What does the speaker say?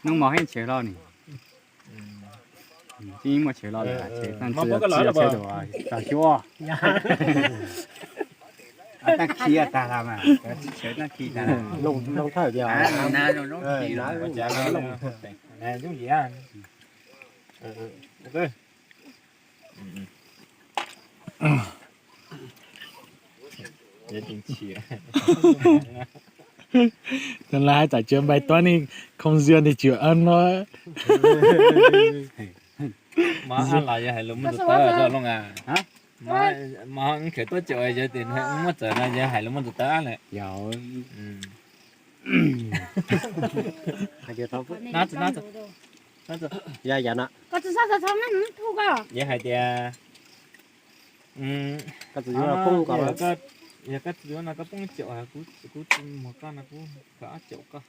Hnub mos heej tshev hlo ni. Tsis muaj tshev hlo lawm, tshev tag kis, tshev tas xyuas. Tag kis tag mas, tshev tag kis tag. Zoo thawj tias zoo zoo zoo zoo zoo. Tus lawv hais tsam tsis npais tuab nej khoo zyua ntawd tsis ua no. Mas los yog hais lus muaj ntxuav tawv zoo loj a. Mas khaws tuaj caum yog tias muaj txawv no yog hais lus muaj ntxuav tawv lawm. Yog hais tias, yog koj tsis yuav no koj poob caum, kuv muag koj no kuv khaws ob caum koj.